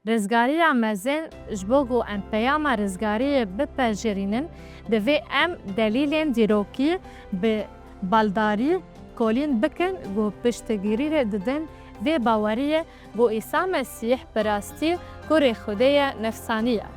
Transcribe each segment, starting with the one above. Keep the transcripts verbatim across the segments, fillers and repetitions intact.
Rizgariya mezin, ji bo ku em peyama rizgariyê bipejirînin, divê em delîlên dîrokî bi baldarî kolîn bikin ku piştgirî didin vê baweriyê ku Îsa Mesîh bi rastî Kurê Xwedê ye nefsanî ye.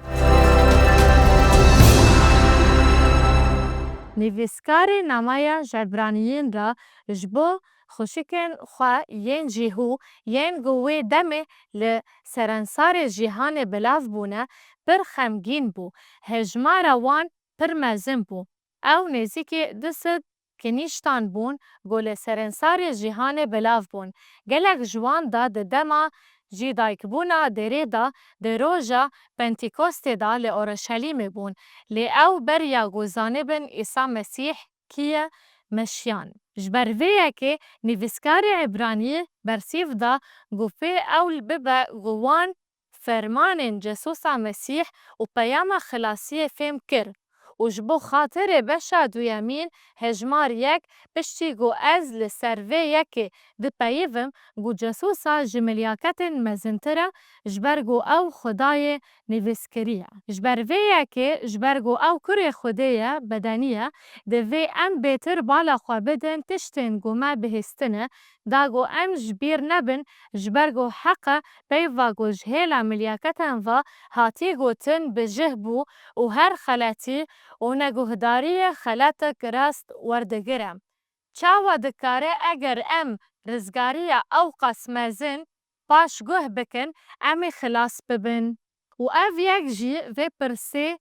Nivîskarê nameya ji Ebraniyên re ji bo xwişikên xwe yên cihû yên ku wê demê li serensarê cîhanê belav bûne, pir xemgîn bû. Hejmara wan pir mezin bû. Ew nêzîkî du sed kinîştan bûn ku li serensarê cîhanê belav bûn. Gelek ji wan de di dema cîdaykbûna derê de, di roja Pentekostê de li Orşelîmê bûn. Lê ew beriya ku zanibin Îsa Mesîh kî ye, meşiyan. Ji ber vê yekê nivîskarê Ebranî bersîv da ku pê ew bibe ku wan fermanên Cesûsa Mesîh û peyama xilasiyê fêm kir û ji bo xatirê beşa duyemîn, hejmar yek, piştî ku ez li ser vê yekê dipeyivim, ku Cesûsa ji milyaketên mezintir e, ji ber ku ew Xwedayê nivîskirî ye. Ji ber vê yekê, ji ber ku ew Kurê Xwedê ye, bedenî ye, divê em bêtir bala xwe bidin tiştên ku me bihîstine, da ku em ji bîr nebin, ji ber ku heq e peyva ku ji hêla milyaketan ve hatî gotin bi cih bû û her xeletî û neguhdariyê xeletek rast werdigire. Çawa dikare eger em rizgariya ewqas mezin paşguh bikin, em ê xilas bibin? Û ev yek jî vê pirsê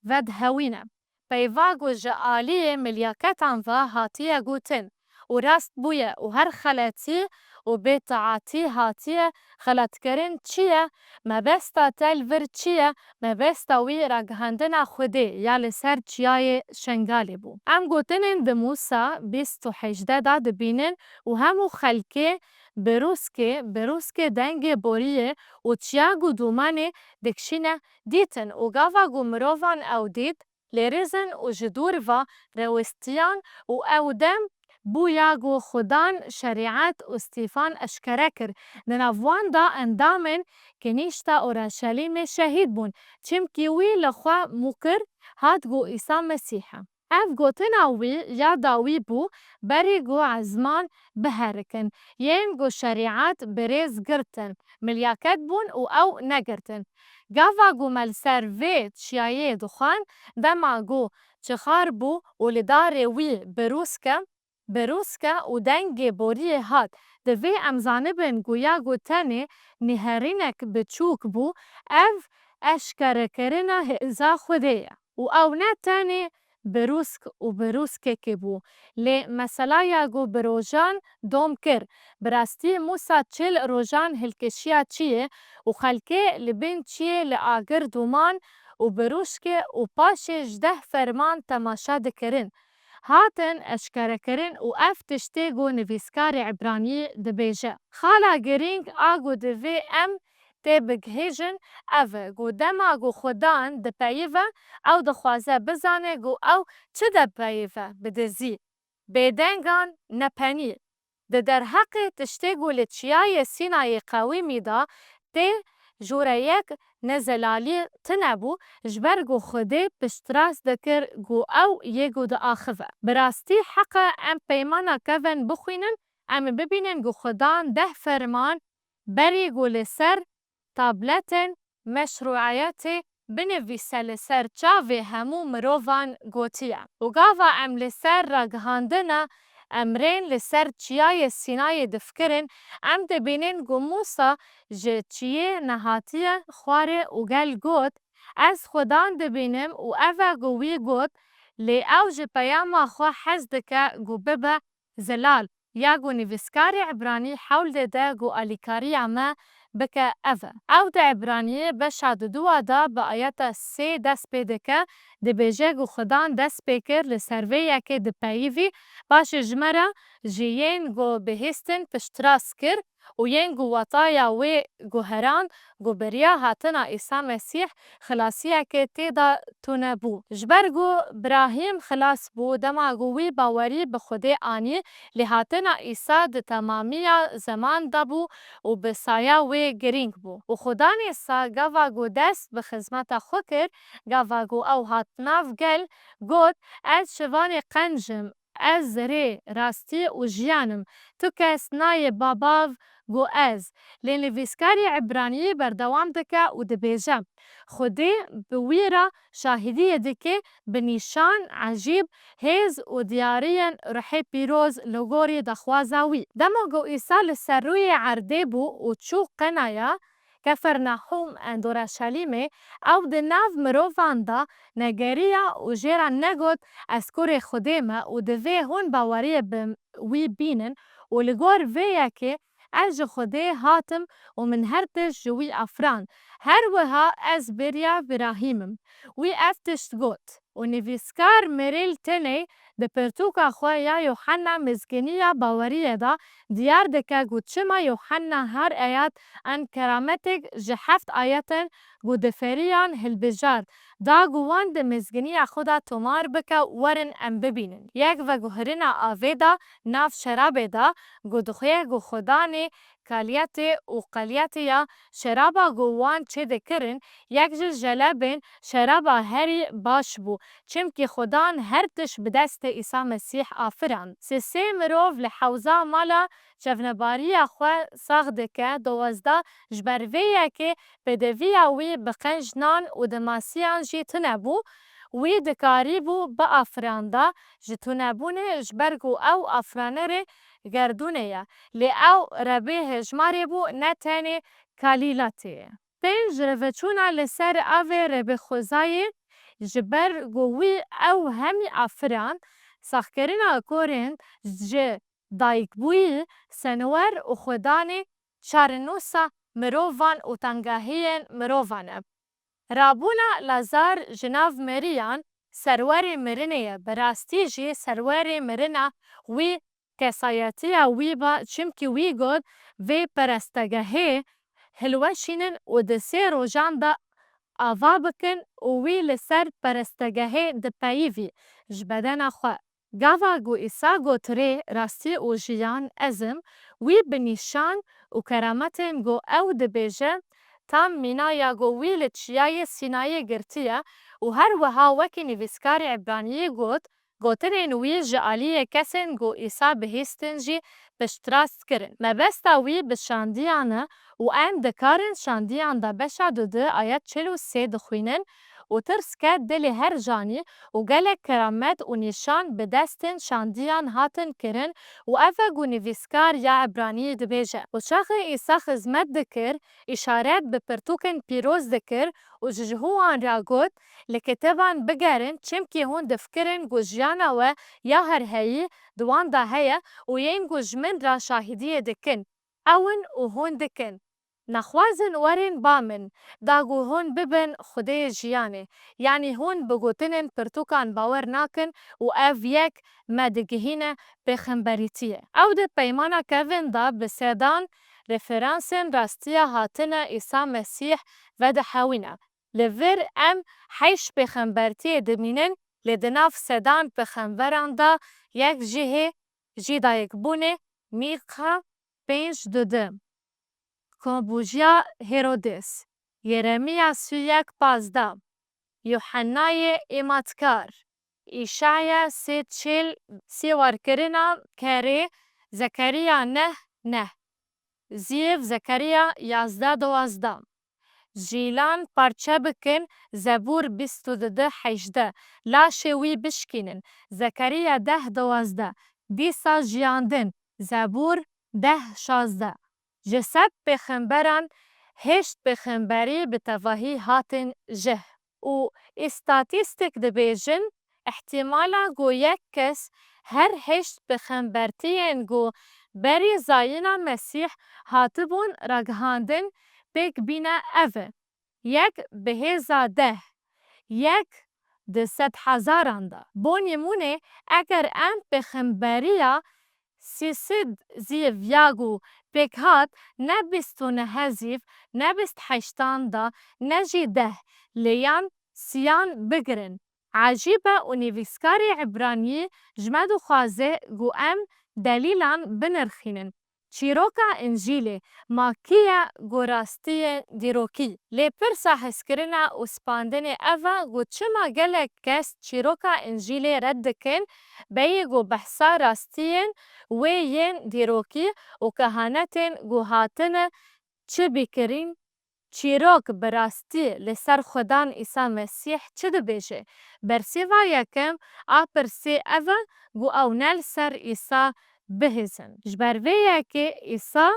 vedihewîne. Peyva ku ji aliyê milyaketan ve hatiye gotin û rast bûye û her xeletî û bêtaatî hatiye xeletkirin çi ye? Mebesta te li vir çi ye? Mebesta wî ragihandina Xwedê ya li ser Çiyayê Şengalê bû. Em gotinên di Mûsa bîst û heşt de dibînin û hemû xelkê bi rûskê, bi rûskê dengê boriyê û çiya ku dûmanê dikişîne dîtin û gava ku mirovan ew dît, lêrizin û ji dûr ve rewistiyan û ew dem bû ya ku Xudan şerîet û Stîfan eşkere kir. Di nav wan de endamên Kinîşta Orşelîmê şehîd bûn, çimkî wî li xwe mûkir hat ku Îsa Mesîh e. Ev gotina wî ya dawî bû, berî ku ezman biherikin, yên ku şerîet bi rêz girtin, milyaket bûn û ew negirtin. Gava ku me li ser vê çiyayê dixwend, dema ku çixar bû û li darê wî bi rûske, bi rûske û dengê boriyê hat, divê em zanibin ku ya ku tenê nihêrînek biçûk bû, ev eşkerekirina hêza Xwedê ye. Û ew ne tenê bi rûsk û bi rûskekê bû, lê mesela ya ku bi rojan dom kir. Bi rastî Mûsa çil rojan hilkişiya çiyê û xelkê li bin çiyê li agir dûman û bi rûşkê û paşê ji deh ferman temaşe dikirin, hatin eşkerekirin û ev tiştê ku nivîskarê Ebranî dibêje. Xala girîng a ku divê em tê bigihîjin ev e ku dema ku Xudan dipeyive, ew dixwaze bizane ku ew çi dipeyive, bi dizî, bêdengan, nepenî. Di derheqê tiştê ku li Çiyayê Sînayê qewimî de tê jûreyek ne zelalî tune bû, ji ber ku Xwedê piştrast dikir ku ew yê ku diaxive. Bi rastî heq e em Peymana Kevin bixwînin, em ê bibînin ku Xudan deh ferman berî ku li ser tabletên meşrûiyetê binivîse li ser çavê hemû mirovan gotiye. Û gava em li ser ragihandina emrên li ser Çiyayê Sînayê difikirin, em dibînin ku Mûsa ji çiyê nehatiye xwarê û gel got, Ez Xudan dibînim û ev e ku wî got, lê ew ji peyama xwe hez dike ku bibe zelal, ya ku nivîskarê Ebranî hewl dide ku alîkariya me bike ev e. Ew di Ebraniyê beşa duduwa de bi ayeta sê dest pê dike, dibêje ku Xudan dest pê kir li ser vê yekê dipeyivî, paşê ji me re ji yên ku bihîstin piştrast kir û yên ku wataya wê guheran ku bi riya hatina Îsa Mesîh xilasiyeke tê de tune bû. Ji ber ku Birahîm xilas bû, dema ku wî bawerî bi Xwedê anî, lêhatina Îsa di temamiya zeman de bû û bi saya wê girîng bû. Û Xudanê sa gava ku dest bi xizmeta xwe kir, gava ku ew hat nav gel, got, Ez şivanê qenc im, ez rê, rastî û jiyan im. Tu kes nayê ba bav ku ez. Lê nivîskarê Ebraniyî berdewam dike û dibêje, Xwedê bi wî re şahidiyê dike bi nîşan, ecîb, hêz û diyariyên Ruhê Pîroz li gorî daxwaza wî. Dema ku Îsa li ser rûyê erdê bû û çû Qenaya, Kefernahûm ên Orşelîmê, ew di nav mirovan de negeriya û jê re negot, Ez kurê Xwedê me û divê hûn baweriyê bi wî bînin û li gor vê yekê ez ji Xwedê hatim û min her tişt ji wî afirand. Her wiha ez bêriya Birahîm im. Wî ev tişt got. Û nivîskar Merîl Teney di pirtûka xwe ya Yûhenna Mizgîniya Baweriyê de diyar dike ku çima Yûhenna her ayet ên kerametek ji heft ayetên ku di fêriyan hilbijart, da ku wan di mizgîniya xwe de tomar bike, werin em bibînin. Yek veguherîna avê de nav şerabê de ku dixuye ku Xudanê kaliyetê û qeliyetê ya şeraba ku wan çêdikirin, yek ji jelebên şeraba herî baş bû, çimkî Xudan her tişt bi destê Îsa Mesîh afirand. Sê sê mirov li hewza mala çavnebariya xwe sax dike, duwazdeh ji ber vê yekê pêdiviya wî bi qenc nan û di masiyan jî tune bû, wî dikarîbû biafiranda, ji tunebûnê, ji ber ku ew afiranerê gerdûnê ye, lê ew Rebê hejmarê bû, ne tenê kalîlatê ye. Pênc, rêveçûna li ser avê Rebê Xwezayê, ji ber ku wî ew hemî afirand, saxkirina Korînt ji dayikbûyî, senwer û xwedanê çarenûsa mirovan û tengahiyên mirovan e. Rabûna Lazar ji nav meriyan serwerê mirinê ye, bi rastî jî serwerê mirina wî kesayetiya wî ba, çimkî wî got, Vê perestegehê hilweşînin û di sê rojan de ava bikin û wî li ser perestegehê dipeyivî ji bedena xwe. Gava ku Îsa got, Rê, rastî û jiyan ez im, wî bi nîşan û kerametên ku ew dibêje, tam mîna ya ku wî li Çiyayê Sînayê girtiye û her wiha wekî nivîskarê Ebraniyî got, gotinên wî ji aliyê kesên ku Îsa bihîstin jî piştrast kirin. Mebesta wî bi şandiyan e û em dikarin şandiyan de beşa dudu ayet çil û sê dixwînin, û tirs ket dilê her canî û gelek keramet û nîşan bi destên şandiyan hatin kirin û ev e ku nivîskar ya Ebraniyî dibêje. Û çaxê Îsa xizmet dikir, îşaret bi pirtûkên pîroz dikir û ji, ji hû wan re got, Li kiteban bigerin, çimkî hûn difikirin ku jiyana we ya herheyî di wan de heye û yên ku ji min re şahidiyê dikin, ew in û hûn dikin. Nexwazin werin ba min, da ku hûn bibin Xwedê jiyanê. Yanî hûn bi gotinên pirtûkan bawer nakin û ev yek me digihîne pêxemberîtiyê. Ew di Peymana Kevin de bi sedan referansên rastiya hatina Îsa Mesîh vedihewîne. Li vir em heşt pêxembertiyê dimînin, lê di nav sedan pêxemberan de yek jihê jî dayikbûnê Mîka pênc dudu, Kombûjiya Herodes, Yeremiya sî û yek pazdeh, Yuhennayê Îmatkar, Îşaya sê çil, Sêwarkirina Kerê, Zekeriya neh neh, Zîv, Zekeriya yazdeh duwazdeh. Jîlan parçe bikin, Zebûr bîst û du hejdeh, laşê wî bişkînin, Zekeriya deh duwazdeh, dîsa jiyandin, Zebûr deh şazdeh. Ji sed pêxemberan heşt pêxemberî bi tevahî hatin jih. Û îstatîstîk dibêjin, îhtîmala ku yek kes her heşt pêxembertiyên ku berî zayîna Mesîh hatibûn ragihandin pêk bîne ev e, yek bi hêza deh, yek di sedhezaran de. Bo nîmûne, eger em pêxemberiya sî sed zîv ya ku pêk hat, ne bîst û neh zîv, ne bîst heştan da, ne jî deh, lê yan siyan bigirin. Ecîb e û nivîskarê Îbraniyî ji me dixwaze ku em delîlan binirxînin. Çîroka Încîlê, ma kî ye ku rastiyên dîrokî? Lê pirsa hezkirina û spandinê ev e ku çima gelek kes çîroka Încîlê red dikin, bêyî ku behsa rastiyên wê yên dîrokî û kehanetên ku hatine çi bîkirin, çîrok bi rastî li ser Xudan Îsa Mesîh çi dibêje? Bersiva yekem a pirsê ev e ku ew ne li ser Îsa bihêzin. Ji ber vê yekê Îsa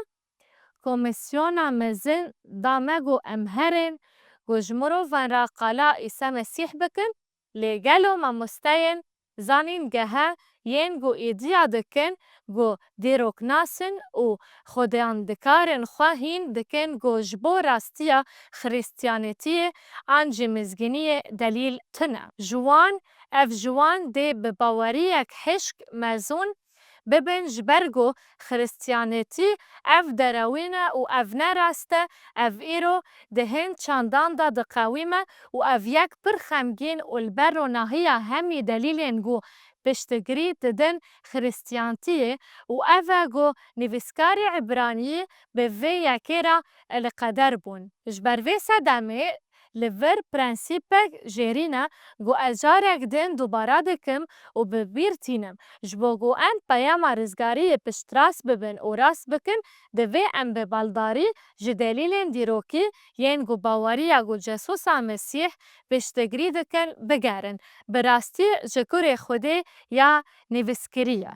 komîsyona mezin da me ku em herin ku ji mirovan re qala Îsa Mesîh bikin, lê gelo mamosteyên zanîngehe yên ku îdiya dikin ku dîroknas in û xwediyandikarin xwe hîn dikin ku ji bo rastiya Xiristiyanetiyê an jî mizgîniyê delîl tune. Ji wan, ev ji wan dê bi baweriyek hişk mezûn bibin, ji ber ku Xiristiyanetî ev derewîn e û ev ne rast e, ev îro di hin çandan de diqewime û ev yek pir xemgîn û li ber ronahiya hemî delîlên ku piştgirî didin Xiristiyantiyê û ev e ku nivîskarê Îbraniyî bi vê yekê re eleqedar bûn. Ji ber vê sedemê li vir prensîpek jêrîn e ku ez carek din dubare dikim û bi bîr tînim. Ji bo ku em peyama rizgariyê piştrast bibin û rast bikin, divê em bi baldarî ji delîlên dîrokî yên ku baweriya ku Cesûsa Mesîh piştgirî dikin, bigerin. Bi rastî ji kurê Xwedê ya nivîskirî ye.